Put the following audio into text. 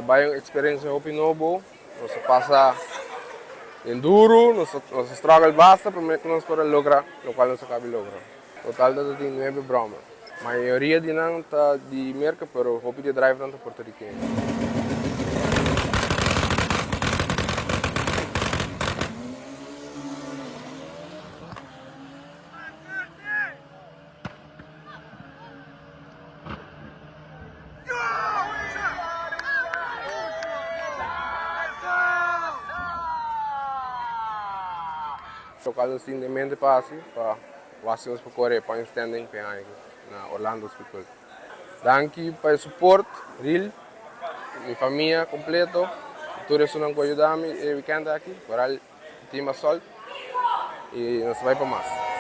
El a bai un experiencia hopi nobo, nos a pasa den duro, nos a struggle basta prome cu nos por a logra locual nos a cabi logra. Total ta tin nuebe brommer. Mayoria di nan ta di Merca pero hopi di e drivernan ta Puertorriqueño. Locual nos tin den mente pa haci pa wak si nos por core e point standing pa e aña aki na Orlando Speedway. Danki pa e support, Ril, mi famia completo, tur esunnan cu a yuda mi e weekend aki, vooral Team Assault y nos ta bay pa mas.